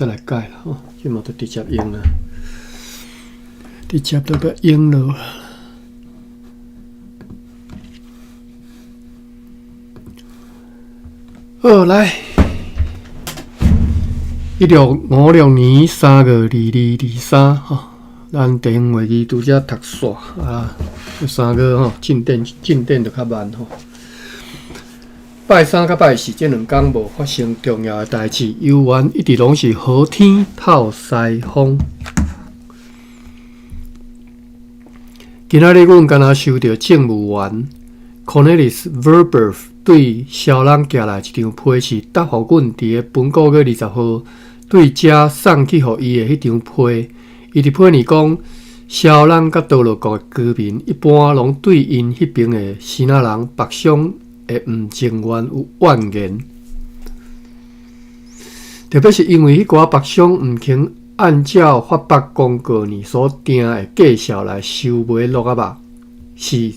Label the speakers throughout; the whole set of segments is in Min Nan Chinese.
Speaker 1: 再來改啦吼，這嘛就直接用啦，直接就閣用落。好，來，1656年3月2223吼，咱地方會議拄則讀煞啊，三月吼進展進展就較慢吼。拜三佮拜四這兩工無發生重要的代誌，猶原一直攏是好天透西風。今仔日阮敢若收著政務員 Cornelis Verburg 對蕭朗寄來一張批示，答覆阮佇個本個月20號對遮送去予伊的彼張批。伊佇批裡講，蕭朗佮多樂國的居民一般攏對𪜶彼爿的支那人北上的毋情願有怨言，特別是因為彼寡北商毋肯按照法北公告呢所訂的價數來收買鹿仔肉，是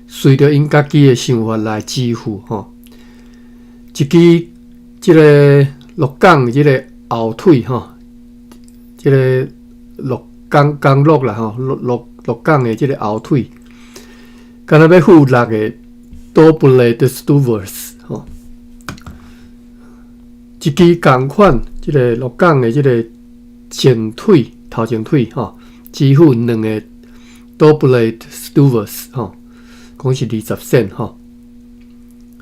Speaker 1: 隨著𪜶家己的想法來支付吼。一支這个鹿港這个後腿吼，這个鹿港港鹿啦吼，鹿鹿鹿港的這个後腿，敢若欲付六个 Doble 的 Stuvers 吼，一支仝款，這个鹿港的這个前腿頭前腿吼，支付兩个 Doble Stuvers 吼，講是20仙吼，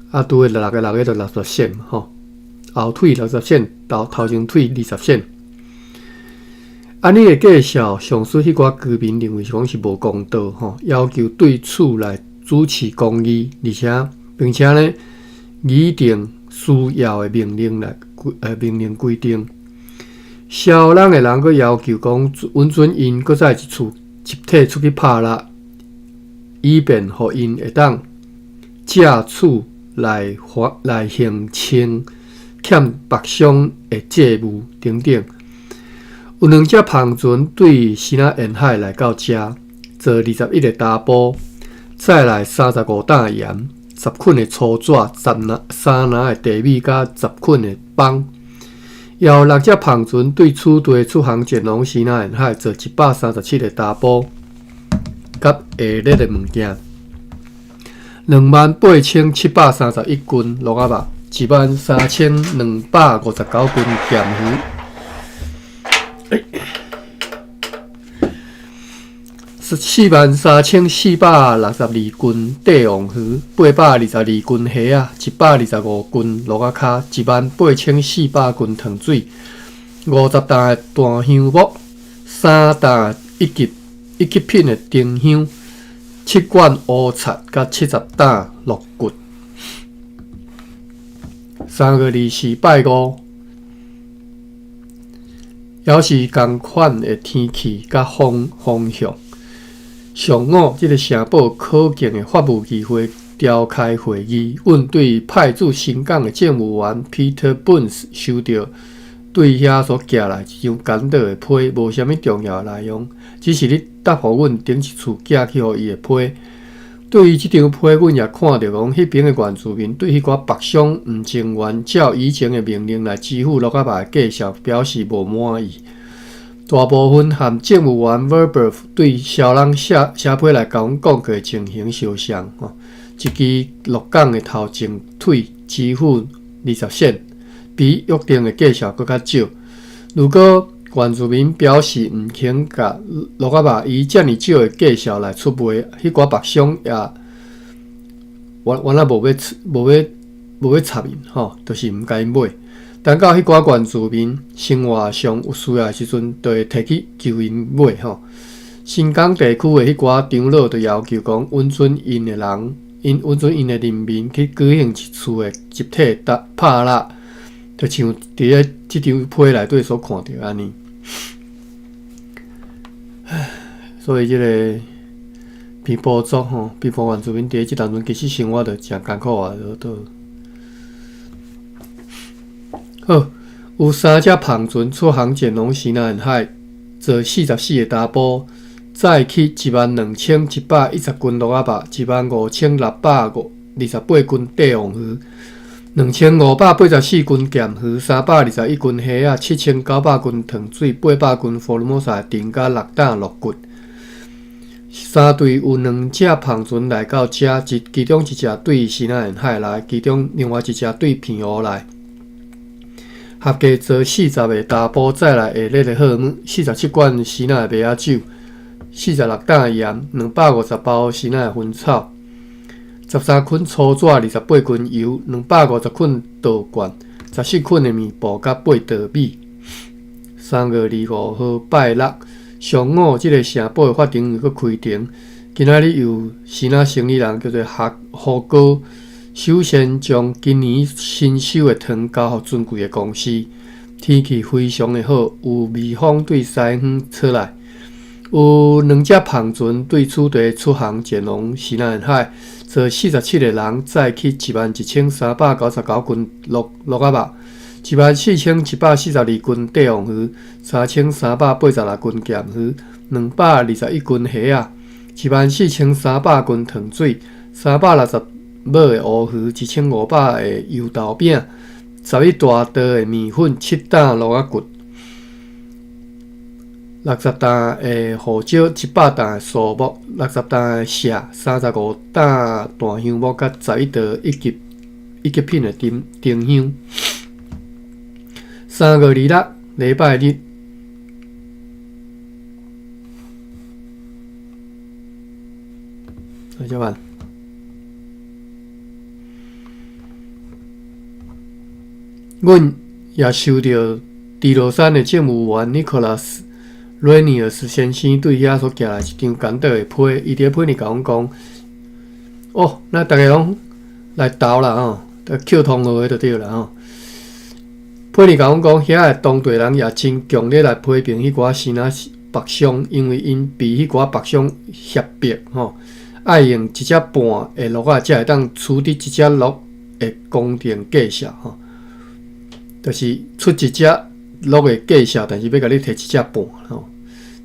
Speaker 1: 啊，拄個六个六个就60仙吼，後腿60仙，頭頭前腿20仙。按呢的價數，上述彼寡居民認為講是無公道吼，要求對此來主持公義，而且並且呢，擬定需要的命令來命令規定。蕭朗的人閣要求講，允准𪜶閣再一次集體出去拍獵，以便予𪜶會當藉此來還來還清欠北商的債務等等。有兩隻帆船對支那沿海來到遮，載21個查埔。載來35擔鹽、10捆的粗紙、10籃3籃的茶米，佮10捆的枋。也有六隻帆船對此地出航前往支那沿海，載137個查埔，佮下列的物件：28,731斤鹿仔肉，13,259斤鹹魚。欸43,462斤帝王魚，822斤蝦仔，125斤鹿仔跤，18,400斤糖水，50擔的檀香木，3擔一級品的丁香，7罐烏贼，佮70擔鹿骨。3月24拜五，猶是仝款的天氣佮風風向。上午，這个城堡可敬的法務議會召開會議，阮對派駐新港的政務員 Peter Burns 收著對遐所寄來一張簡短的批，無啥物重要的內容，只是咧答覆阮頂一次寄去予伊的批。對於這張批，阮也看著講，彼爿的原住民對彼寡北商毋情願照以前的命令來支付鹿仔肉的價數表示無滿意。大部分和政務員 Verburg 對蕭朗寫寫批來共阮講過的情形相像。吼，一支鹿港的頭前腿支付20仙，比約定的價數閣較少。如果原住民表示毋肯共鹿仔肉以遮爾少的價數來出賣，彼寡北商也原原來無欲無欲無欲插𪜶吼，就是毋共𪜶買。等到彼寡原住民生活上有需要的時陣，就會提去求𪜶買吼。新港地區的彼寡長老就要求講，允准𪜶的人，𪜶允准𪜶的人民去舉行一次的集體拍獵，就像佇咧這張批內底所看著按呢。所以這个平埔族吼，平埔原住民佇這當陣其實生活就誠艱苦啊，都。好，有三隻帆船出航前往西南海，載44個查埔，載去12,110斤鹿仔肉，15,628斤帝王魚， 2584斤鹹魚，321斤蝦仔，7900斤糖水，800斤福爾摩沙的糖佮6擔鹿骨。三隊有兩隻帆船來到遮，一其中一隻對西南沿海來，其中另外一隻對澎湖來。合計坐40個查埔載來下列的貨物：47罐西南的麥仔酒，46擔鹽，250包西南的薰草，13捆粗紙，28斤油，250捆稻罐，14捆的麵布，佮8袋米。3月25號拜六上午，這个城堡的法庭又閣開庭。今仔日由支那生意人叫做哈胡哥，首先將今年新收的糖交予尊貴的公司。天氣非常的好，有微風對西方吹來，有兩隻帆船對此地出航前往西南海，坐47個人載去11,399斤鹿鹿仔肉，14,142斤帝王魚，3,386斤鹹魚，221斤蝦仔，14,300斤糖水，360尾的烏魚，1,500個油豆餅，11大袋的麵粉，7擔鹿仔骨，60擔的胡椒，100擔的蘇木，60擔的錫，35擔檀香木，佮11袋一級品的丁丁香。3月26禮拜日，大家晚。阮也收著豬落山的政務員尼可拉斯·雷尼爾斯先生對遐所寄來一張簡短的批，伊佇批裡共阮講：哦，咱逐家攏來投啦吼，扣通號的就對啦吼。批裡共阮講，遐的當地人也真強烈來批評彼寡支那北商，因為𪜶被彼寡北商脅迫吼，愛用一隻半的鹿仔才會當取得一隻鹿的公定價數吼。就是出一隻鹿的價數，但是欲共你提一隻半吼。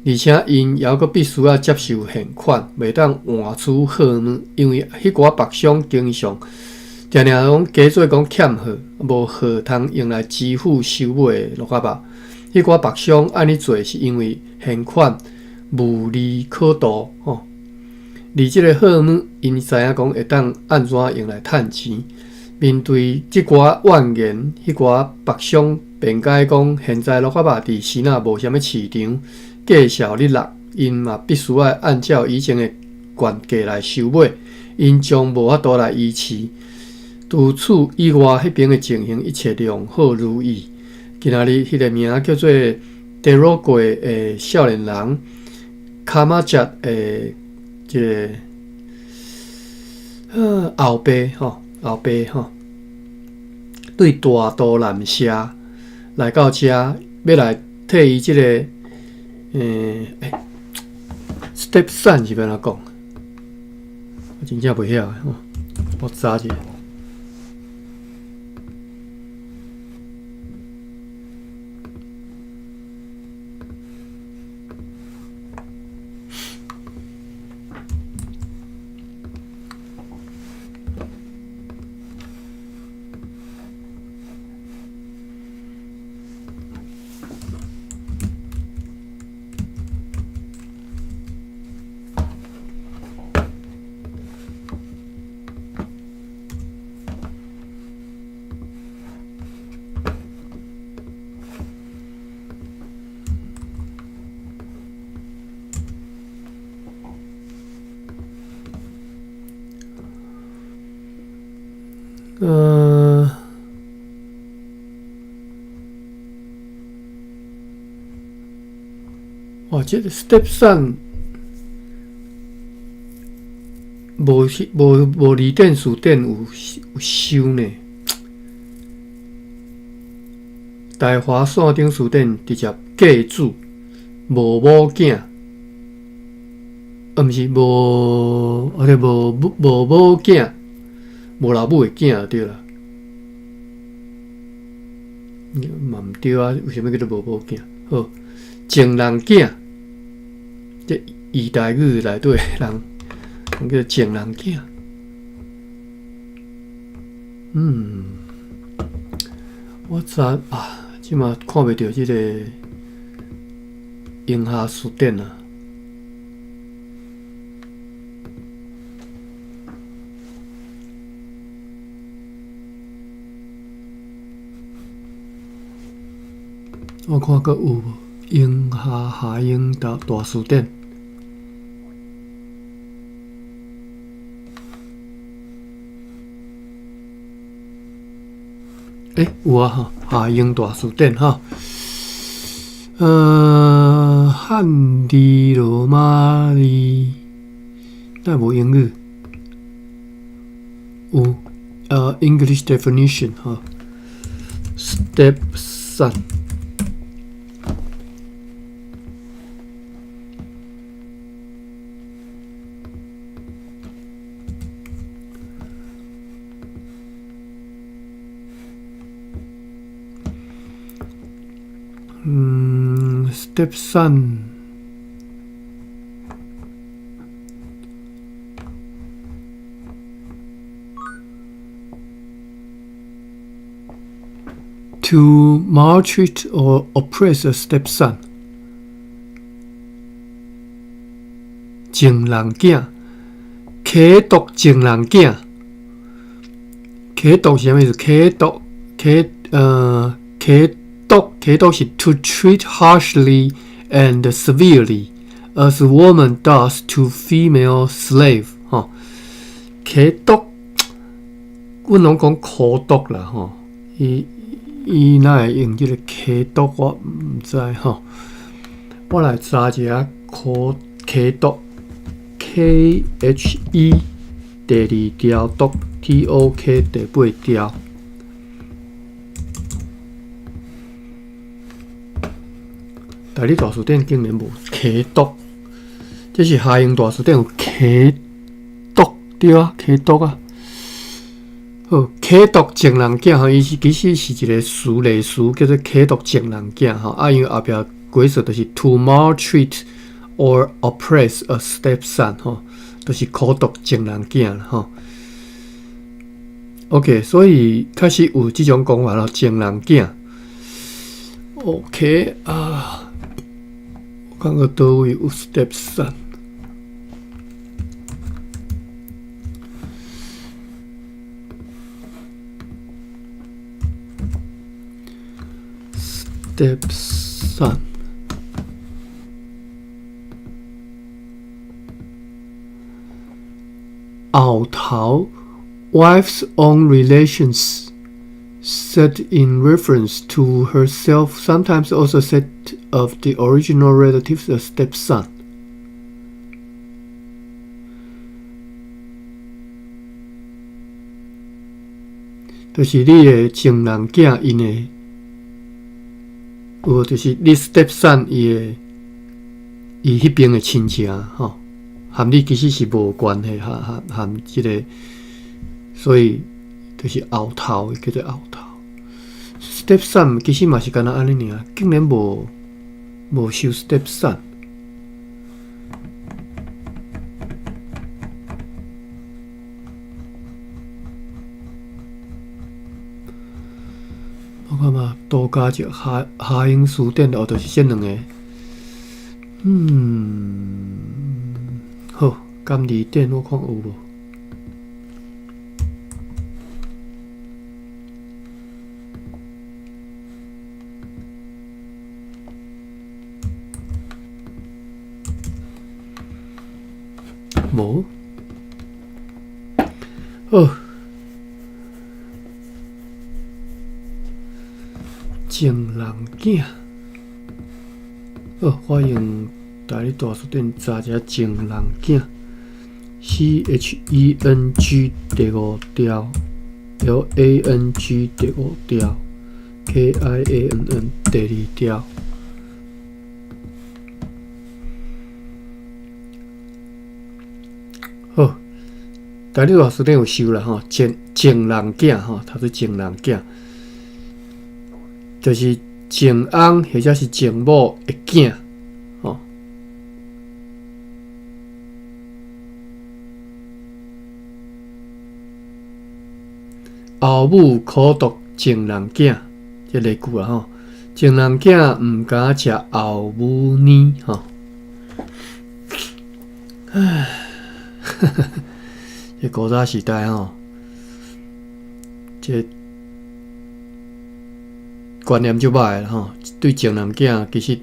Speaker 1: 而且𪜶猶閣必須愛接受現款，袂當換取貨物，因為彼寡北商經常定定攏假做講欠貨，無貨通用來支付收買的鹿仔肉。彼寡北商按呢做是因為現款無利可圖吼。而這个貨物，𪜶知影講會當按怎用來趁錢。面對這寡怨言，彼寡北商辯解講，現在鹿仔肉佇支那無啥物市場，價數咧落，𪜶嘛必須愛按照以前的原價來收買，𪜶將無法度來維持。除此以外，彼邊的情形一切良好如意。今仔日彼个名叫做德羅貴的少年人，卡馬捷的這个後爸吼，後爸吼，對大肚南社來到遮，欲來替伊這个stepson 是欲按怎講？我真正袂曉吼，我查一下。哇，這个 stepson 無無無字典詞典有收呢。大華線頂詞典直接繼子無母囝，啊，毋是無，啊對，無無母囝，無老母的囝就對啦。嘛毋對啊，為啥物叫做無母囝？好，情人囝，這現代語內底人講叫做情人囝。我知啊，這馬看袂著這个英下詞典啊。我看閣有無英下下英大辭典。欸，有啊吼，下英大辭典吼。漢字羅馬字，哪無英語？有，English definition 吼。Step son。Step son。To maltreat or oppress a stepson，情人囝，刻毒情人囝，刻毒是啥物意思？刻毒，刻毒，刻毒是 to treat harshly and severely, as a woman does to female slave。吼，刻毒，阮攏講苦毒啦，吼，伊哪會用這个刻毒，我毋知吼。我來查一下苦刻毒，K H E 第二條毒 T O K 第八條。台語大辭典竟然無刻毒，這是下英大辭典有刻毒對啊，刻毒啊。好，刻毒情人囝吼，伊是其實是一个詞類詞，叫做刻毒情人囝吼。啊，因為後壁解釋就是 to maltreat or oppress a stepson 吼，就是苦毒情人囝吼。OK，所以確實有這種講法咯，情人囝。OK 啊，我感覺佗位有 stepson。Stepson，後頭 wife's own relations said in reference to herself, sometimes also said of the original relatives, a stepson。就是你的情人囝，𪜶的。有就是你 stepson 伊的伊彼邊的親戚吼，和你其實是無關係，和這个，所以就是後頭叫做後頭。Stepson 其實嘛是敢若按呢爾，竟然無收 stepson。我看嘛，多加一下英詞典哦，就是這兩个。好，簡字典我看有無？無。好。情人囝，好，歡迎台語大辭典查一下情人囝，C H E N G 第五條，L A N G 第五條，K I A N N 第二條。好，台語大辭典有收啦吼，情人囝吼，讀做情人囝。就是情翁或者是情某的囝，吼。後母苦毒情人囝，這例句啦吼。情人囝毋敢食後母奶吼。唉，這古早時代吼，這觀念足歹的吼，對情人囝其實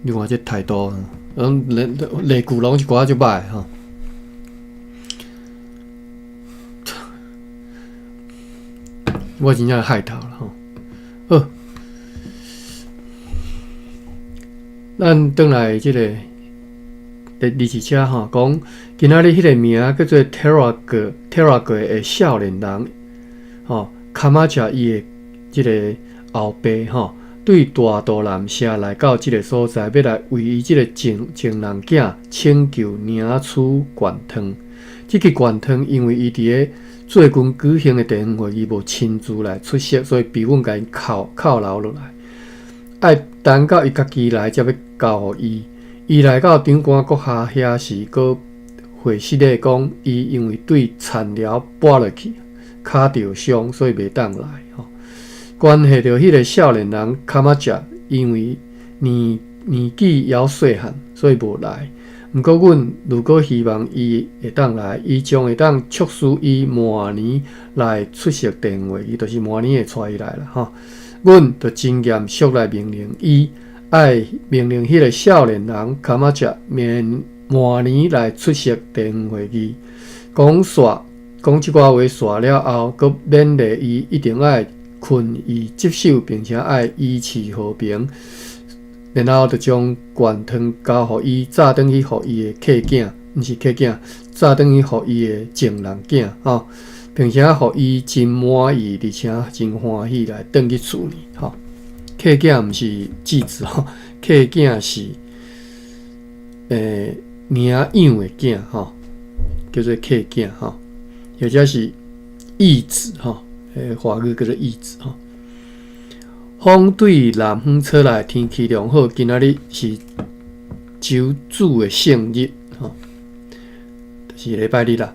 Speaker 1: 你看這態度，攏例句攏一寡足歹的吼。我真正害頭啦吼。好，咱轉來這個第二一車吼，講今仔日彼個名叫做 Terra 格的少年人吼，卡馬恰伊的這個後爸吼，對大肚南城來到這個所在，欲來為伊這個情人囝請求領取懸糖。這支懸糖因為伊佇咧最近舉行的地方會議無親自來出席，所以被阮共伊扣留落來，愛等到伊家己來才欲交予伊。伊來到長官閣下遐時，閣回失禮講，伊因為對田寮跋落去，跤著傷，所以袂當來。吼，關係著彼個少年人卡馬恰，因為年紀猶細漢，所以無來。毋過，阮如果希望伊會當來，伊將會當促使伊明年來出席地方會議，就是明年會帶伊來啦。吼，阮就真嚴肅來命令伊，愛命令彼個少年人卡馬恰明年來出席地方會議。講煞講這寡話煞了後，閣勉勵伊一定愛勤於職守，並且愛維持和平。然後就將懸糖交予伊，載轉去予伊的契囝，毋是契囝，載轉去予伊的情人囝，吼，並且予伊真滿意，而且真歡喜來轉去厝裡，吼。契囝毋是姊姊吼，契囝是領養的囝，吼，叫做契囝，吼，或者是義子，吼，華語叫做義子，吼。風對南方吹來，天氣良好。今仔日是周主的聖日，吼，就是禮拜日啦。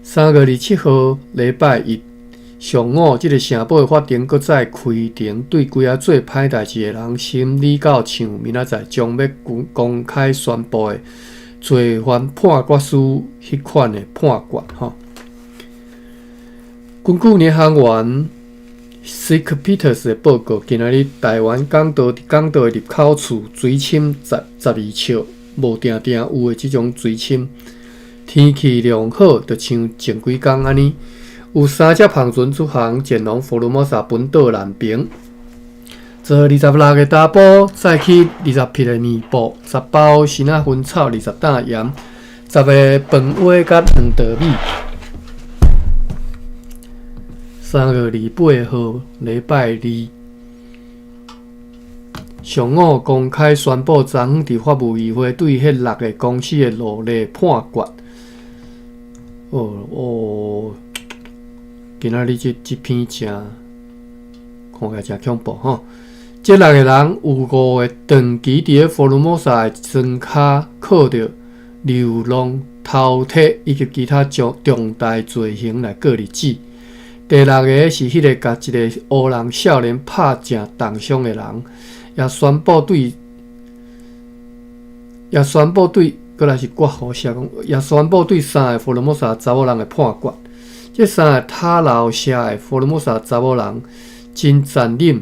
Speaker 1: 3月27號，禮拜一上午，這個城堡的法庭閣再開庭，對幾仔做歹代誌的人審理到像明仔載將欲公開宣布的罪犯判決書彼款的判決，吼。根據銀行員 Sick Peters 的報告，今仔日台灣港島的入口處水深12尺，無定定有的這種水深。天氣良好，就像前幾工按呢，有三隻帆船出航前往福爾摩沙本島南爿，坐26個查埔，載去20匹的麵布，10包辛仔薰草，20擔鹽，10個飯糰佮2袋米。3月28號，禮拜二上午公開宣布，昨昏佇法務議會對彼六个公司的勞力判決。哦哦，今仔日這篇真看起來真恐怖吼！這六个人有五个長期佇咧福爾摩沙的莊跤靠著流浪、偷提以及其他重大罪行來過日子。第六个是彼个共一个黑人少年拍成重傷的人，也宣布對，閣來是括號寫講，也宣布對三个福爾摩沙查某人的判決。這三个塔樓下的福爾摩沙查某人真殘忍，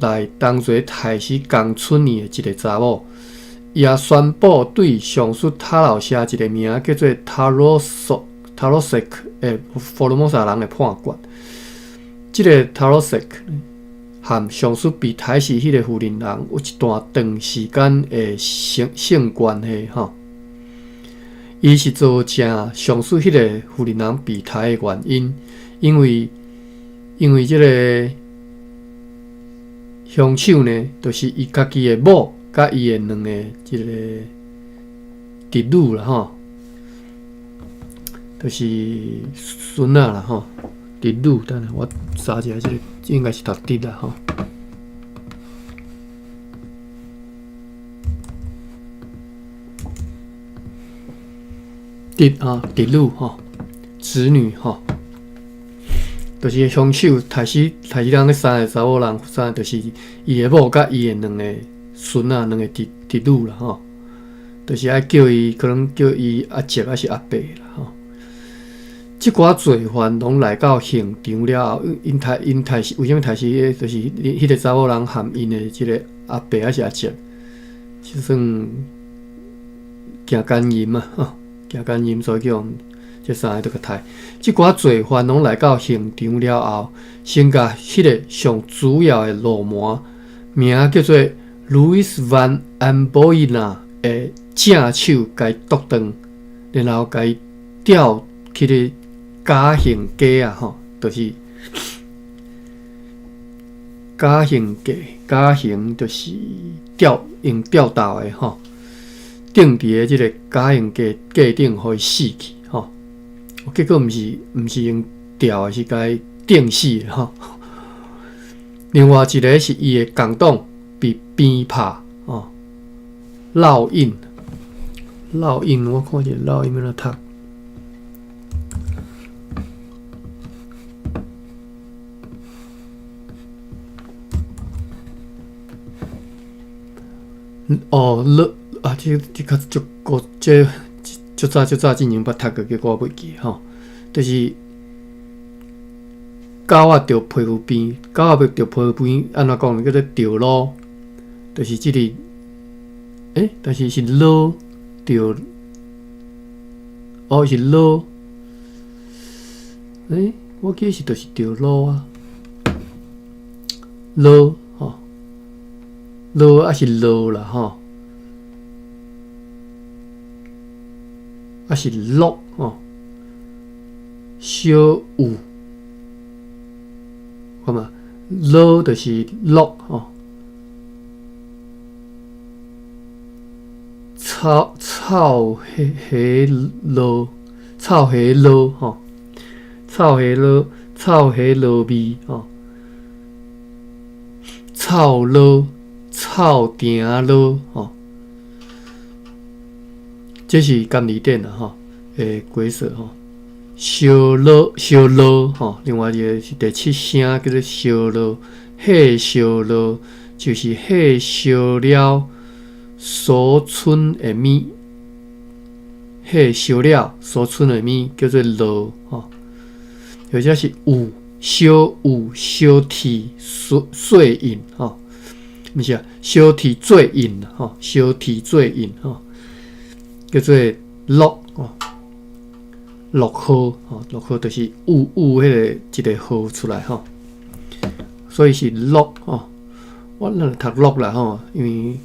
Speaker 1: 來當做刣死仝春年的一个查某。也宣布對上述塔樓下一个名叫做塔羅索。塔羅塞克的福爾摩沙人的判決，這个塔羅塞克和上述被刣死彼个婦人人有一段長時間的性關係，吼。伊是造成上述彼个婦人人被刣的原因，因為這个兇手呢，就是伊家己的某佮伊的兩個這个侄女啦，吼。就是孫仔啦吼，侄女，等下我查一下，這个應該是讀侄啦吼。侄啊，侄女吼，侄女吼，就是兇手刣死刣死人彼三个查某人，三個就是伊的某佮伊的兩个孫仔，兩个侄侄女啦吼，就是愛叫伊，可能叫伊阿叔抑是阿伯啦吼。這寡罪犯攏來到刑場了後，𪜶刣𪜶刣死，為啥物刣死？就是彼個查某人含𪜶的這个阿伯抑是阿叔，就算行奸淫嘛，吼，行奸淫，所以叫予這三个都共刣。這寡罪犯攏來到刑場了後，先共彼个上主要的鱸鰻，名叫做 Louis Van Amboina 的正手共伊剁斷，然後共伊吊去咧絞刑架啊，吼，就是絞刑架，絞刑就是吊用吊刀的吼，釘佇咧這个絞刑架架頂，予伊死去吼。結果毋是用吊的，是共伊釘死的吼。另外一个是伊的共黨被鞭拍哦，烙印，烙印，我看者烙印欲按怎讀？哦，烙啊，這這較足古，這足早足早之前捌讀過，結果我袂記吼。就是狗仔著皮膚病，狗仔著皮膚病，按怎講？叫做著魯，就是這個，欸，但是是魯著，哦是魯，欸，我記得是就是著魯啊，魯吼，魯抑是落啦吼，抑是落吼，小有，看嘛，魯就是落吼，臭臭蝦螺，臭蝦螺吼，臭蝦螺，臭蝦螺味吼，臭螺，臭埕螺吼，這是甘字典啦吼，的解說吼。燒螺，燒螺吼，另外一个是第七聲叫做燒螺，火燒螺就是火燒了所剩的物，火燒了所剩的物叫做螺吼，或者是有燒有燒鐵碎碎印吼，毋是啊，燒鐵做印吼，燒鐵做印吼，叫做落吼。落雨吼，落雨就是有有彼个一个雨出來吼，所以是落吼。我咱讀落啦吼，因為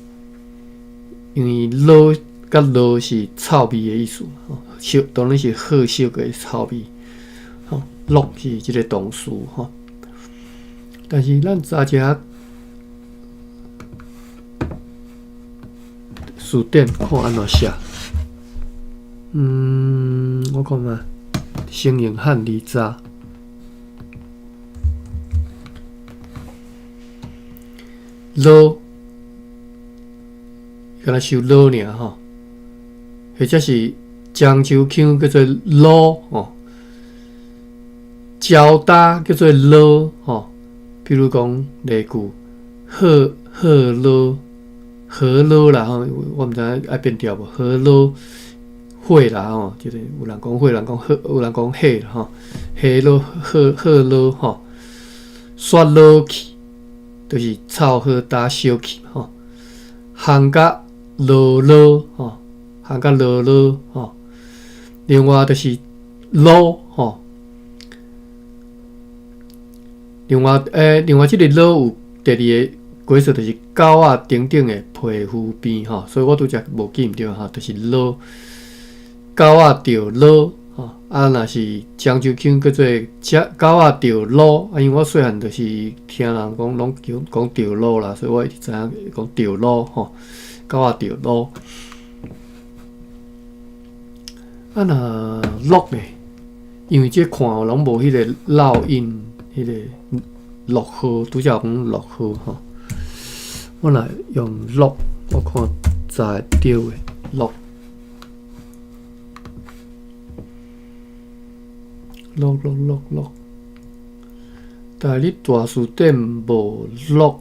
Speaker 1: 因為螺佮螺是臭味的意思吼，色當然是褐色的臭味吼。落是這個動詞吼，但是咱查一下詞典看按怎寫。嗯，我看覓，先用漢字查。螺，敢若收螺爾吼，或者是漳州腔叫做卤吼，蕉焦叫做螺吼。比如講例句，好好螺，河螺啦吼，我毋知影愛變調無，河螺。火啦吼，這個有人講火，有人講火，有人講火啦吼，火螺好好螺吼，煞落去，就是臭好焦燒去吼，烘甲落落吼，烘甲落落吼。另外就是卤吼，另外欸，另外這個螺有第二个解釋，就是狗仔等等的皮膚病吼，所以我拄才無記毋著吼，就是螺。狗仔著螺吼，啊，若是漳州腔叫做食狗仔著卤，啊，因為我細漢就是聽人講攏叫講著卤啦，所以我一直知影講著卤吼，狗仔著卤。啊，若落咧，因為這看攏無彼個烙印，彼個落雨，拄才有講落雨吼。我若用落，我看查會著的落。落落落落，台日大辞典無錄，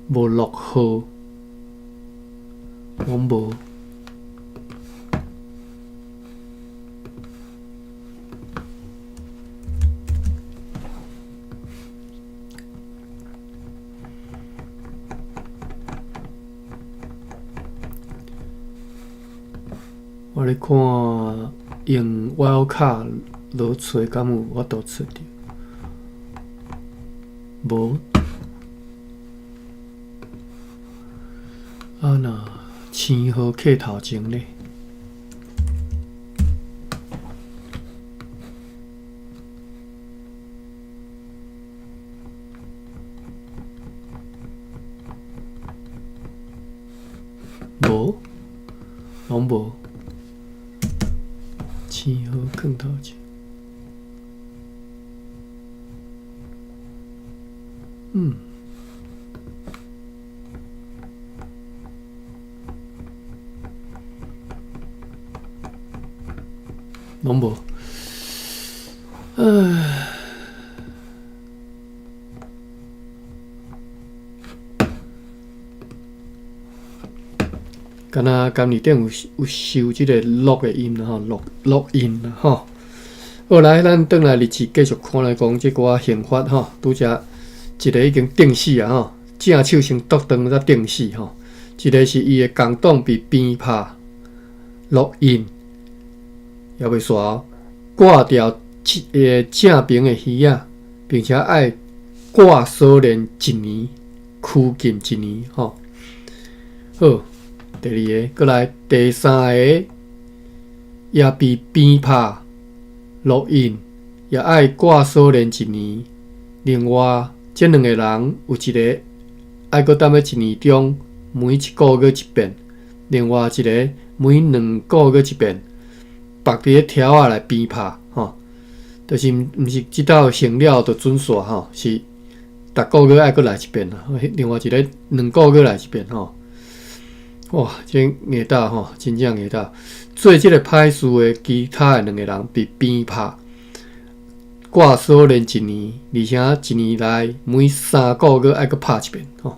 Speaker 1: 無錄號，攏無。我咧看用 wildcard 落揣，敢有法度揣著？無。啊，若星號扣頭前咧？無，攏無。星號囥頭前，攏無。唉，敢若今年頂有收這个錄的音啦吼，錄錄音啦吼。好來，咱轉來日誌繼續看來講，這寡刑罰吼，拄才一个已經釘死啊吼，正手先剁斷才釘死吼。一个是伊的共黨被鞭拍烙印，猶未煞，割掉正爿的耳仔，並且愛掛鎖鏈一年，拘禁一年吼。好，第二个，閣來第三个，也被鞭拍烙印，也愛掛鎖鏈一年。另外，這兩个人有一个愛閣踮咧一年中每一个月一遍，另外一个每兩个月一遍，縛佇咧條仔來鞭拍吼，就是毋是這道刑了就準煞吼，是逐个月愛閣來一遍啦。另外一个兩个月來一遍吼。哇，這硬膽吼，真正硬膽。做這个歹事的其他的兩个人被鞭拍，掛鎖鏈一年，而且一年內每3个月愛閣拍一遍吼。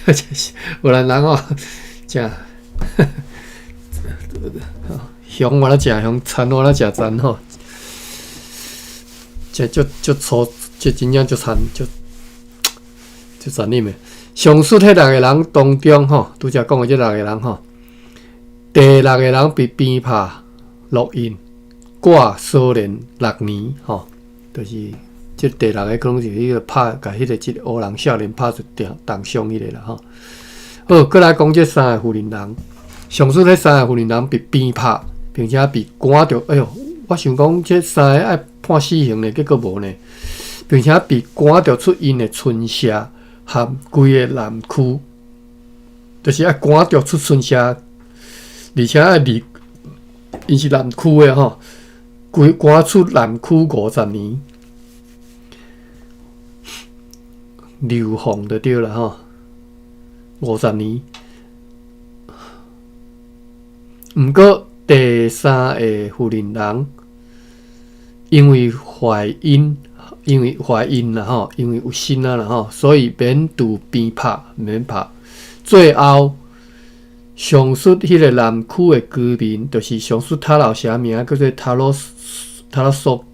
Speaker 1: 這是有人人吼，誠凶我咧誠凶，殘我咧誠殘吼，這足足粗，這真正足殘，足足殘忍的。上述彼六个人當中吼，拄才講的這六個人吼，第六个人被鞭拍烙印，掛鎖鏈六年吼，就是這第六个可能是彼个拍，共彼个這个烏人少年拍出重重傷彼个啦吼。好，閣來講這三个婦人人，上述彼三个婦人人被鞭拍，並且被趕著，哎喲，我想講這三个愛判死刑呢，結果無呢，並且被趕著出𪜶的村社和規个南區，就是愛趕著出村社，而且愛離，𪜶是南區的吼，規趕出南區50年，流放就對啦吼，五十年。毋過第三个婦人人，因為懷孕，因為懷孕啦吼，因為有身啊啦吼，所以免拄鞭拍，免拍。最後，上述彼个南區的居民，就是上述塔老啥名，叫做塔羅塔羅索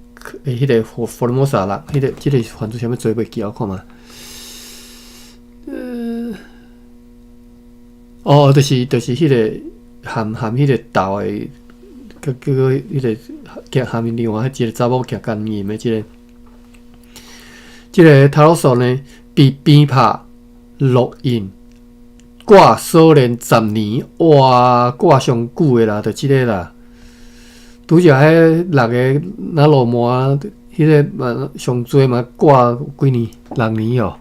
Speaker 1: 的彼个福福爾摩沙人，彼个這个翻做啥物做袂記，我看覓。哦，就是彼个含含彼个豆的，叫叫做彼个含另外一个查某行奸淫的這个。這个塔羅索呢，被鞭拍烙印，掛鎖鏈十年，哇，掛上久的啦，就這个啦。拄才彼六个那落魔，彼个嘛上濟嘛掛幾年，六年哦。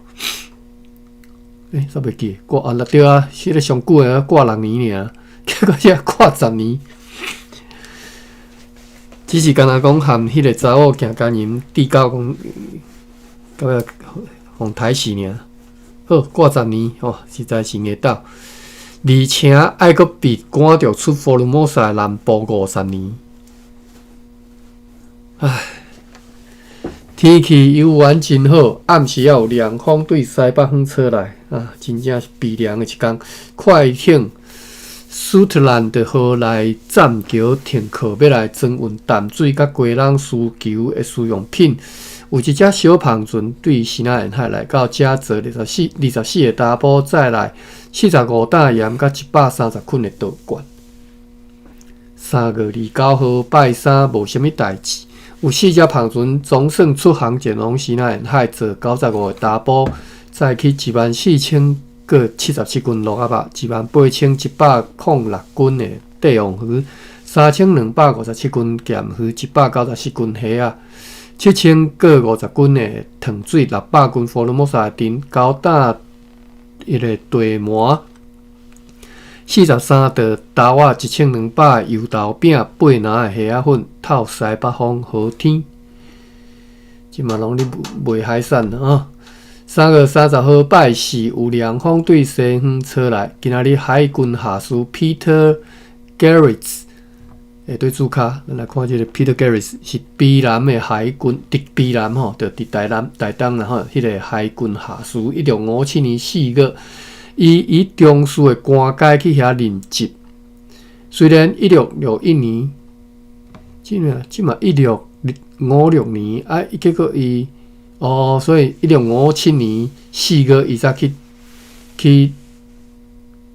Speaker 1: 煞袂記掛啊，對啊，彼个上久的掛六年爾，結果這掛十年。只是敢若講含彼个查某行奸淫，至到講。到尾予刣死爾，好掛十年吼，實在是硬鬥。而且愛閣被趕著出福爾摩沙南部50年，唉，天氣猶原真好，暗時猶有涼風對西北風吹來，啊，真正是悲涼的一工。快艇蘇特蘭的號來棧橋停靠，欲來裝運淡水佮雞籠需求的需用品。有一隻小帆船對西南沿海來到遮，載24個查埔，載來45擔鹽佮130捆的稻罐。3月29號拜三，無啥物代誌。有四隻帆船總算出航前往西南沿海，載95個查埔，載去14,077斤蘆仔肉，18,106斤的帝王魚，3,257斤鹹魚，194斤蝦仔，7,050斤的糖水，600斤福爾摩沙的甜，9擔一个地麻，43桌豆仔，1,200油豆餅，8籃的蝦仔粉，透西北風好天。這馬攏咧賣海產啊！3月30號拜四，有涼風對西方吹來。今仔日海軍下士 Peter Garretts 會對主跤，咱來看這个 Peter Garretts 是卑南的海軍，佇卑南吼，就佇台南、台東啦吼，彼个海軍下士，1657年4月，伊以中士的官階去遐任職。雖然1661年，這嘛這嘛1656年啊，結果伊哦，所以1657年4月，伊才去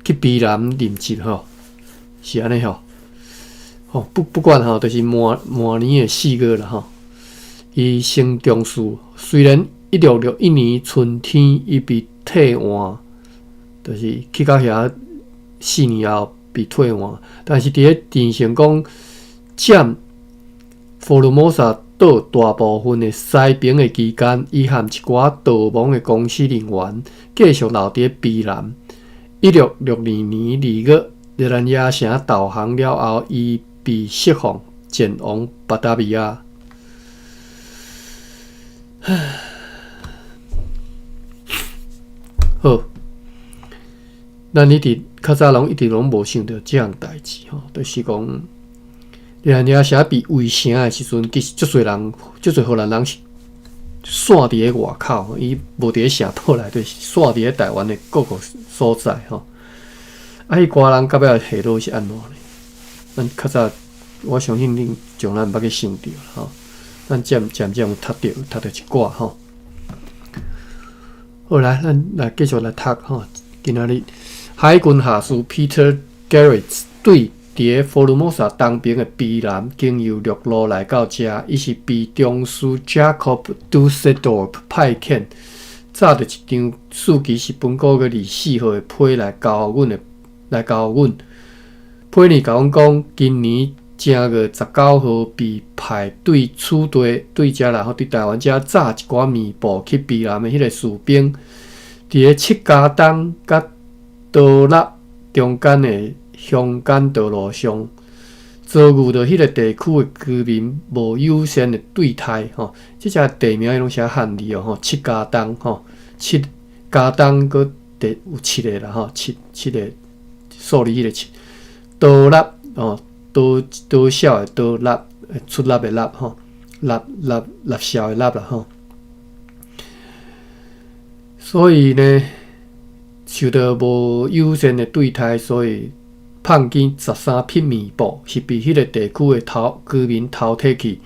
Speaker 1: 卑南任職吼，是按呢吼。吼，不管吼，就是滿滿年的四月啦吼。伊升中士，雖然1661年春天伊被退換，就是去到遐4年後被退換，但是佇咧鄭成功佔福爾摩沙島大部分的西爿的期間，伊和一寡逃亡的公司人員繼續留佇咧卑南。1662年2月，熱蘭遮城投降了後，伊被釋放前往巴達維亞。好，咱一直較早攏一直攏無想著這項代誌吼，就是講熱蘭遮城被圍城的時陣，其實足濟人，足濟荷蘭人是散佇咧外口，伊無佇咧城堡內底，散佇咧台灣的各個所在吼。啊，彼寡人到尾下落是按怎呢？咱較早，我相信恁從來毋捌去想著吼。咱漸漸漸有讀著，讀著一寡吼。好來，咱來繼續來讀吼。今仔日海軍下士 Peter Garretts 對佇咧福爾摩沙東爿的卑南，經由陸路來到遮，伊是被中士 Jacob Dusseldorp 派遣，紮著一張四期是本個月24號的批來交予阮的，來交予阮。批呢，共阮講，今年正月19號被派對此地對遮啦，吼對台灣遮紮一寡棉布去卑南的彼个士兵，佇咧七家東佮多納中間的鄉間道路上，遭遇著彼个地區的居民無友善的對待，吼。這隻地名攏寫漢字哦，吼，七家東，吼，七家東閣地有七个啦，吼，七七个數字彼个七，多納哦，多多少的多納，出納的納，吼，納納納少的納啦，吼。所以呢，受到無友善的對待，所以胖金13匹棉布是被彼个地區的頭居民偷提去。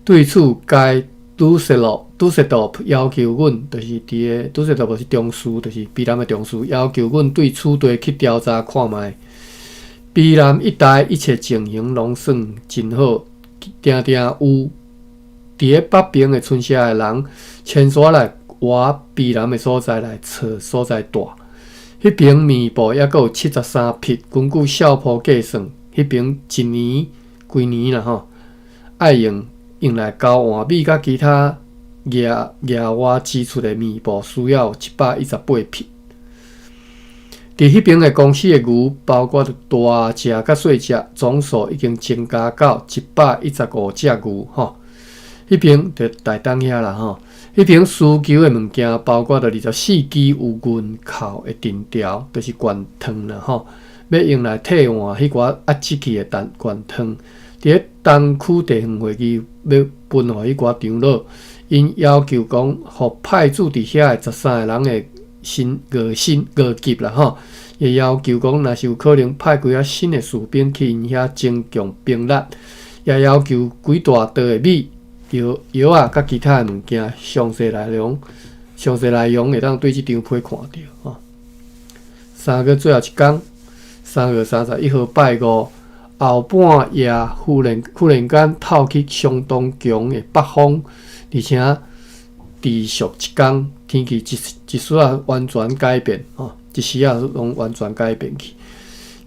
Speaker 1: 對此，該杜塞洛杜塞多普要求阮，就是佇个杜塞多普是中士，就是卑南的中士，要求阮對此地去調查看覓。卑南一帶一切情形攏算真好，定定有佇咧北爿的村社的人遷徙來倚卑南的所在來揣所在住。彼爿棉布猶閣有73匹，根據少鋪計算，彼爿一年規年啦吼，愛用用來交換米佮其他額額外支出的棉布，需要118匹。佇彼爿的公司的牛，包括著大隻佮細隻，總數已經增加到115隻牛吼。彼爿佇台東遐啦吼。彼爿需求的物件，包括著24支有銀扣的藤條，就是罐糖啦吼，欲用來替換彼寡壓積去的罐糖。佇咧東區地方會議欲分予彼寡長老，𪜶要求講，予派駐佇遐的13个人的薪月薪月給啦吼，會要求講，若是有可能派幾仔新的士兵去𪜶遐增強兵力，也要求幾大袋的米、藥藥仔佮其他的物件，詳細內容，詳細內容會當對這張批看著吼。3月最後一工，3月31號拜五，後半夜忽然忽然間透起相當強的北風，而且持續一工，天氣一一時仔完全改變吼，一時仔攏完全改變去。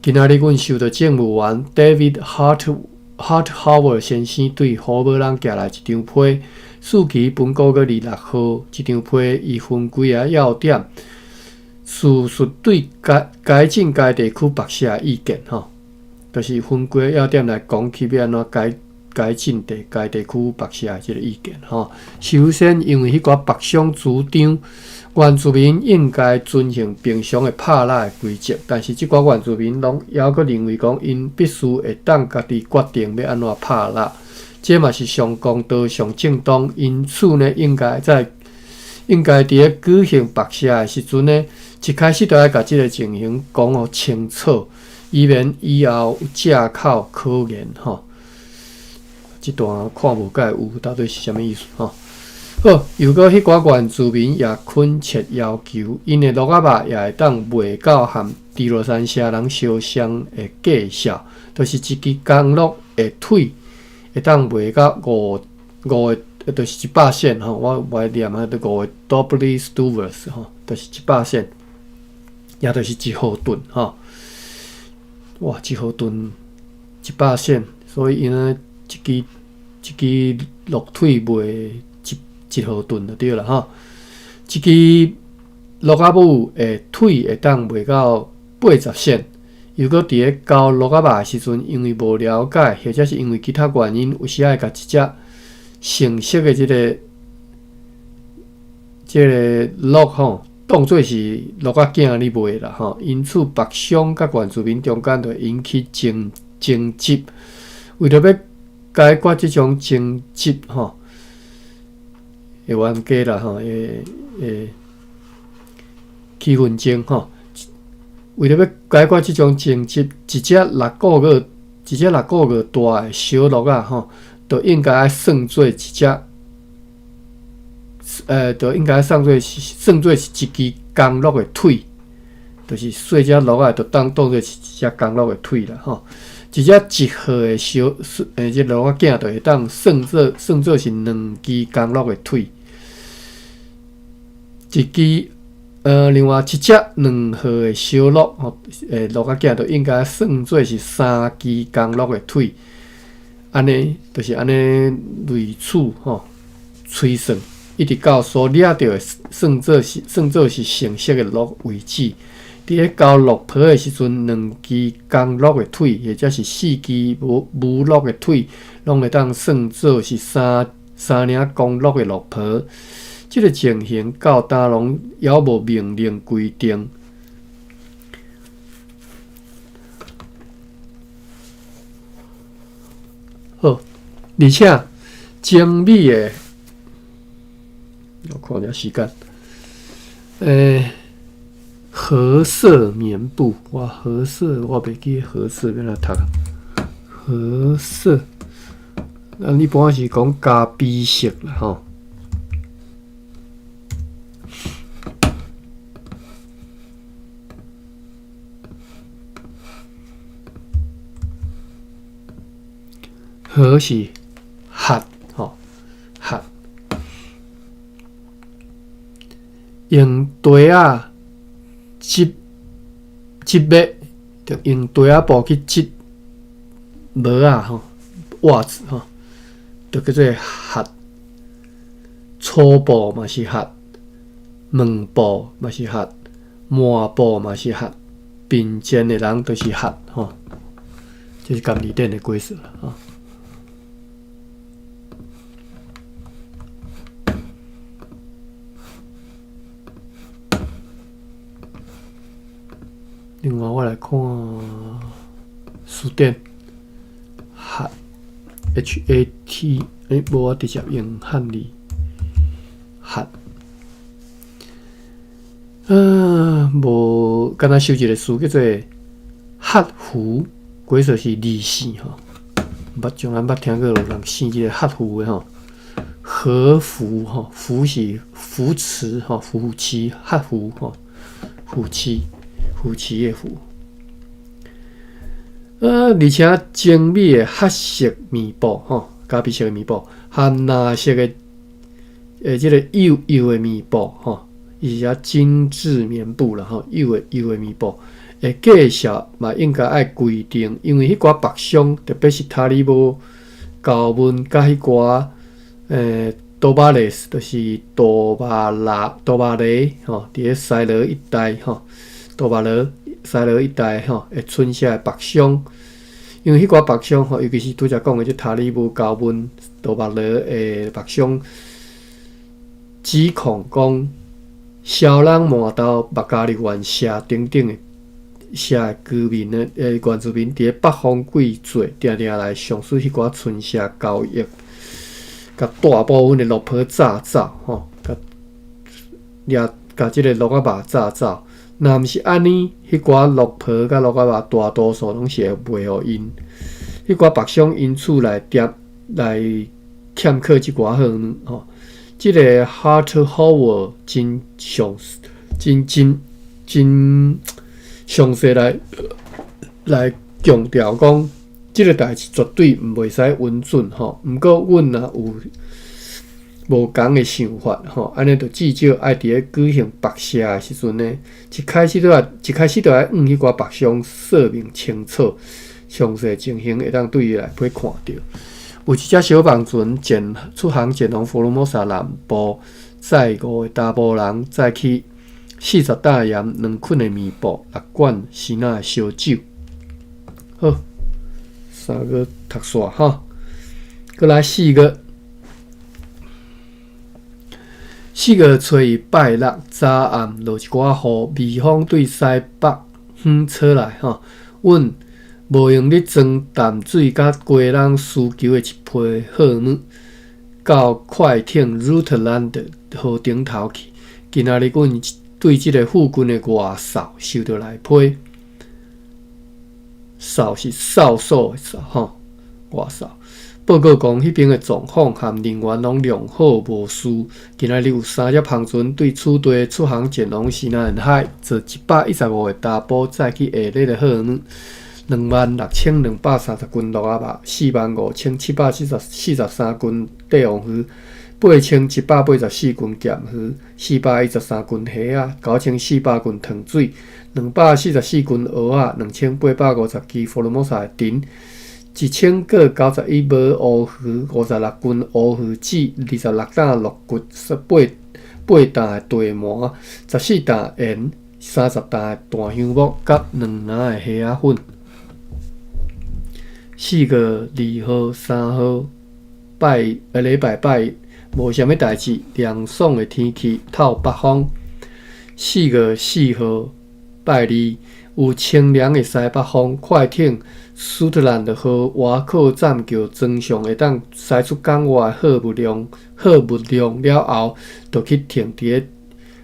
Speaker 1: 今仔日阮收到政務員 David Hart Harthauer 先生對胡寶朗寄來一張批，四期本個月26號，這張批伊分幾个要點，敘述對改改進該地區牧舍的意見吼，就是分幾个要點來講起欲按怎改改進地該地區牧舍的這个意見吼。首先，因為彼寡牧商主張原住民應該遵行平常的拍獵的規則，但是這寡原住民攏猶閣認為講，𪜶必須會當家己決定欲按怎拍獵，這嘛是上公道、上正當。因此呢，應該在應該佇咧舉行牧舍的時陣呢，一開始就愛共這个情形講予清楚，以免以後有藉口可言吼。這段看無蓋有到底是啥物意思吼？好，如果彼寡原住民也懇切要求，𪜶的鹿仔肉也會當賣到和豬羅山社人相像的價數，就是一支公鹿的腿會當賣到五五个，就是100仙吼。我無愛念啊，就五个 doubly stuvers 吼，就是100仙，也就是一毫盾吼。哇，一毫盾100仙，所以𪜶呢一支一支鹿腿賣一一毫盾就對啦吼。一支鹿仔母的腿會當賣到80仙。如果佇咧交鹿仔肉的時陣，因為無了解，或者是因為其他原因，有時會共一隻成熟的這个這个鹿吼，當做是鹿仔囝咧賣啦吼。因此，牧商佮原住民中間就會引起爭爭執。為著欲解決這種爭執吼，會冤家啦吼，會會起紛爭吼。為著欲解決這種爭執，一隻六個月一隻六個月大的小鹿仔吼，就應該愛算做一隻，就應該算做是算做是一支公鹿的腿，就是細隻鹿仔就當當做是一隻公鹿的腿啦吼。一隻一號的小這鹿仔囝就會當算做算做是兩支公鹿的腿，一支另外一隻2號的小鹿吼，鹿仔囝就應該算做是三支公鹿的腿，按呢就是按呢類似吼，推算，一直到所掠著的算做是算做是成熟的鹿為止。佇咧交鹿皮的時陣，兩支公鹿的腿，或者是四支母母鹿的腿，攏會當算做是三三領公鹿的鹿皮。這个情形到今攏猶無明令規定。好，而且精美的，我看一下時間，褐色棉布，哇，褐色我袂記褐色欲按怎讀，褐色，咱一般是講咖啡色啦，吼。禾是箬吼，箬用袋仔織織襪，就用袋仔布去織襪仔吼，襪子吼，就叫做箬。粗布嘛是箬，毛布嘛是箬，麻布嘛是箬，貧賤的人就是箬吼。這是含字典的解釋啦吼。另外，我來看辭典，箬。HAT，欸，無我直接用漢字，箬。無，敢若收一个詞叫做箬符，鬼說是字姓吼，毋捌從來毋捌聽過有人姓這个箬符的吼。和扶吼，扶是扶持吼，扶持箬符吼，扶持扶持的扶。而且精美的黑色棉布吼，咖啡色的棉布，含藍色的這个幼幼的棉布吼，伊是寫精緻棉布啦吼，幼的幼的棉布。的介紹嘛應該愛規定，因為彼寡北商，特別是塔里木、高文佮彼寡多巴雷斯，就是多巴拉、多巴雷吼，佇咧西螺一帶吼，多巴羅西螺一帶吼，的村社的北商，因為彼寡北商吼，尤其是拄才講的這塔里木、高文、多巴羅的北商，指控講蕭人滿豆麥加利縣社等等的社的居民呢，原住民佇咧北方季節，定定來上述彼寡村社交易。共大部分的鱸皮炸走，吼，共掠共這个鱸仔肉炸走。若毋是按呢，彼寡鱸皮佮鱸仔肉大多數攏是會賣予𪜶。彼寡北商因此來掂來欠缺這寡貨物，吼。這个 Hart Howell 真詳真真真詳細來強調講，這个代誌絕對毋袂使允准吼。毋過，阮若有無仝的想法吼，按呢就至少愛佇咧舉行白社的時陣呢，一開始就愛向彼寡北商說明清楚，詳細情形會當對伊內皮看著。有一隻小帆船前出航前往福爾摩沙南部，載五个查埔人，載去40擔鹽、2捆的棉布、6罐生的燒酒。好，三月讀煞吼，閣來四月。4月初一拜六早暗落一寡雨，微風對西北方吹來吼，阮無閒咧裝淡水佮雞籠需求的一批貨物，到快艇 Rutland 河頂頭去。今仔日阮對這个附近的外哨收著來批，哨是哨所的哨吼，外哨。報告講，彼邊的狀況和人員攏良好無事。今仔日有三隻帆船對此地出航前往西南海，坐115個查埔載去下熱的貨物，26,230斤鱸仔肉，45,743斤帝王魚，8,184斤鹹魚，413斤蝦仔，9,400斤糖水，244斤蚵仔，2,850支福爾摩沙的藤。1,091尾烏魚，56斤烏魚子，26擔鹿骨，8擔的地麻，14擔鹽，30擔的大香木，佮2籃的蝦仔粉。4月2號、3號拜禮拜拜無啥物代誌，涼爽的天氣，透北風。4月4號拜二，有清涼的西北風，快艇蘇特蘭號外靠棧橋裝上會當駛出港外的貨物量了後，就去停佇咧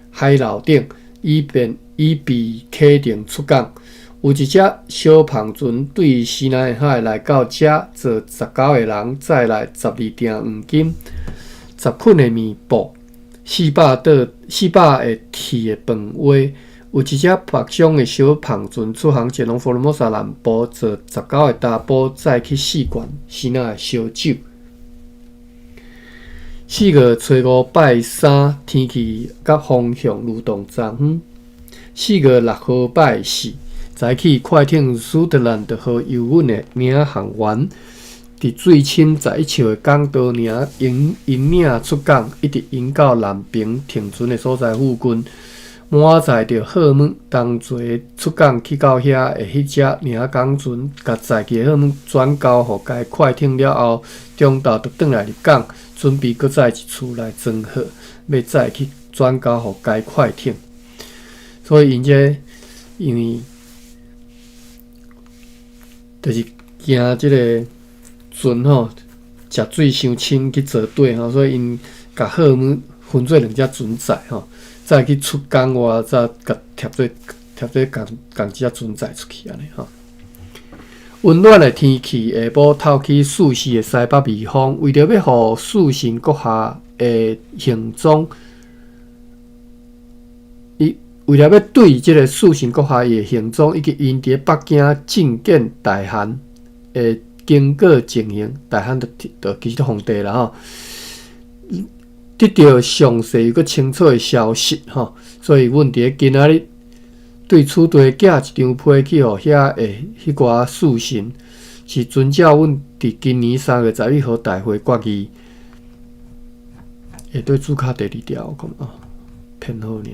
Speaker 1: 海樓頂，以便以備啟程出港。有一隻小帆船對西南海來到遮，坐19個人，載來12鋛黃金、10捆的棉布、400個鐵的飯鍋。有一隻北上的小帆船出航前往福爾摩沙南部，坐19個查埔，載去4罐生的燒酒。4月初五拜三，天氣佮風向流動昨昏。4月6號拜四，早起快艇蘇特蘭號由阮的領航員，佇水深11尺的港道引領出港，一直引到南平停船的所在附近。滿載著貨物，同齊出港去到遐的彼隻領港船，共載去的貨物轉交予該快艇了後，中晝就轉來入港，準備閣再一次來裝貨，欲再去轉交予該快艇。所以𪜶這因為就是驚這个船吼，食水傷深去坐底吼，所以𪜶共號物分做兩隻船載吼，再去出港外，再共貼做貼做仝仝一隻船載出去按呢吼。溫暖的天氣，下晡透起四時的西北微風，為著欲予四神閣下的行蹤，伊為了欲對這个四神閣下伊的行蹤，以及𪜶佇咧北京覲見大汗的經過情形，大汗就就其實皇帝啦吼，得著詳細又閣清楚的消息吼，所以阮佇咧今仔日對此地寄一張批去予遐的彼寡士臣，是遵照阮佇今年3月11號大會決議，會對註卡第二條，我講啊，編號爾。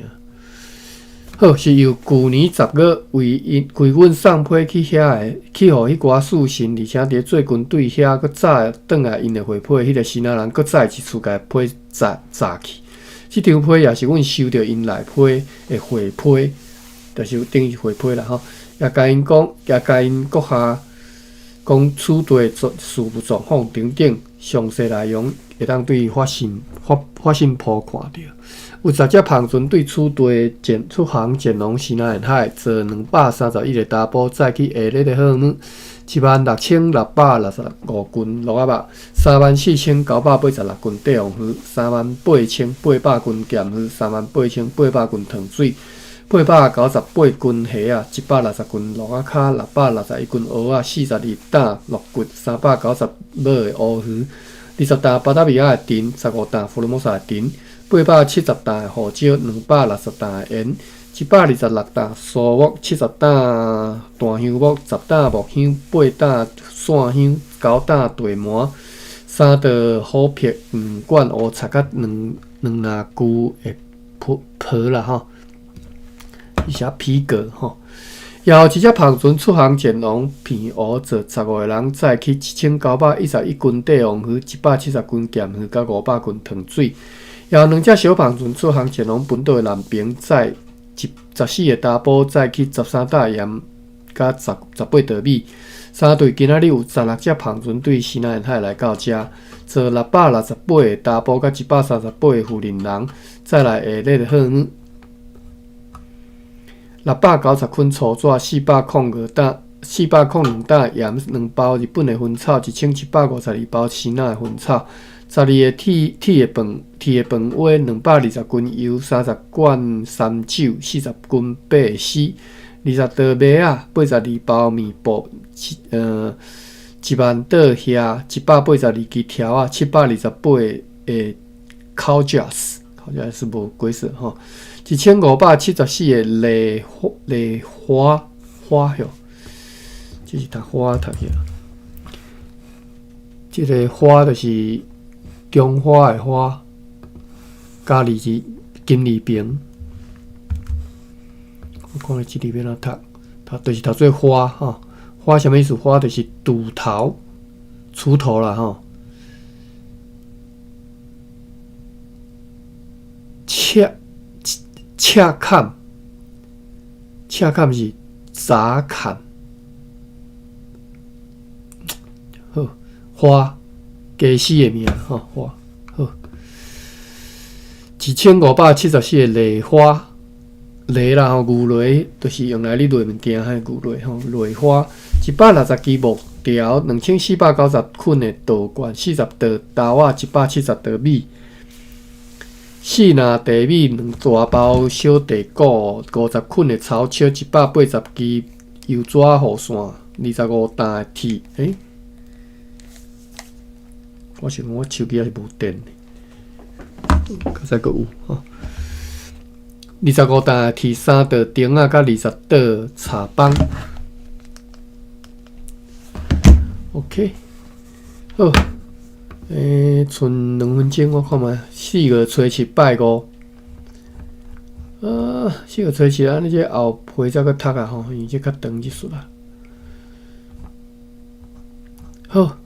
Speaker 1: 好，是由舊年10月為𪜶為阮送批去遐的，去予彼寡士臣，而且佇咧最近對遐閣早轉來𪜶的回批，彼个支那人閣再一次共批載載去。這張批也是阮收著𪜶內批的回批。就是等於回批啦吼，也共𪜶講，也共𪜶閣下講此地事務狀況等等詳細內容，會當對發信發發信鋪看著。有十隻帆船對此地前出航前往西南沿海，坐231個查埔，載去下熱的貨物，76,665斤蘆仔肉，34,986斤帝王魚，38,800斤鹹魚，38,800斤糖水。898斤蝦仔，160斤蘆仔跤，661斤蚵仔，42擔鹿骨，390尾的烏魚，20擔巴達維亞的陳，15擔福爾摩沙的陳，870擔的胡椒，260擔的鹽，126擔蘇木，70擔檀香木，10擔木香，8擔線香，9擔地麻，3袋虎皮，2罐烏贼，佮兩兩籃舊的皮皮啦吼。伊寫皮革吼，也有一隻帆船出航前往澎湖，坐15個人載去1,911斤帝王魚、170斤鹹魚、佮500斤糖水。也有兩隻小帆船出航前往本島的南平，載一14個查埔，載去13擔鹽佮十十八袋米。三隊今仔日有16隻帆船對西南沿海來到遮，坐668個查埔佮138個婦人人，載來下熱的貨物。690捆粗紙，405擔，402擔鹽，2包日本的薰草，1,752包支那的薰草，12個鐵鐵的飯鐵的飯碗，220斤油，30罐三酒，40斤白絲，20袋麥仔，82包麵布，1萬袋蝦，182支條仔，728个烤餃子，烤餃子無鬼色吼。1,574個梨花梨花花吼，這是讀花讀起來。這个花就是中華的華，加二字金字邊。我看這字欲按怎讀，讀就是讀做花吼。花啥物意思？花就是鋤頭、鋤頭啦吼。切切砍，切砍是雜砍。好，花家私的名吼，花好。1,574个犁花，犁啦吼，牛犁就是用來你犁物件彼个牛犁吼，犁花160支木條，2,490捆的稻罐，40袋豆仔，170袋米。四籃茶米，兩大包小地瓜，50捆的草笑，180支油紙雨傘，25擔的鐵。欸，我想講我手機抑是無電，較早閣有吼。25擔的鐵，3袋釘仔，佮20袋柴枋。OK，好。欸，賰2分鐘，我看覓，4月初7拜五。4月初7，按呢這後批才閣讀啊吼，因為這較長一絲啦。好，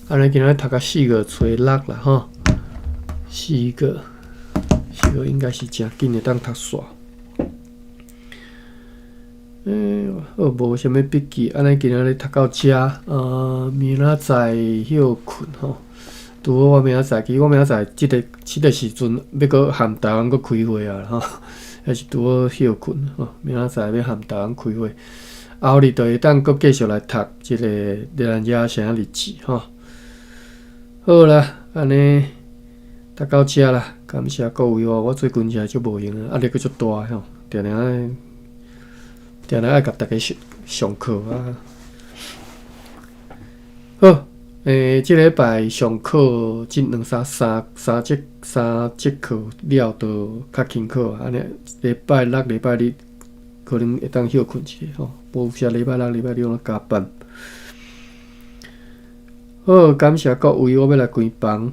Speaker 1: 按呢今仔讀到4月初6啦吼。四月，四月應該是誠緊會當讀煞。好，無啥物筆記，按呢今仔日讀到遮，明仔載歇睏吼。拄好我明仔載，其實我明仔載這個時陣欲閣和台灣閣開會啊吼，抑是拄好歇睏吼。明仔載欲和台灣開會，後日就會當閣繼續來讀這個熱蘭遮城日誌吼。好啦，按呢讀到遮啦，感謝各位哦。我最近真足無閒啊，壓力閣足大吼，定定愛定定愛共逐家上上課啊。好，這禮拜上課這兩三三三節三節課了，就較輕巧。按呢禮拜六、禮拜日可能會當歇睏一下吼，無有時禮拜六、禮拜日攏加班。好，感謝各位，我欲來關房。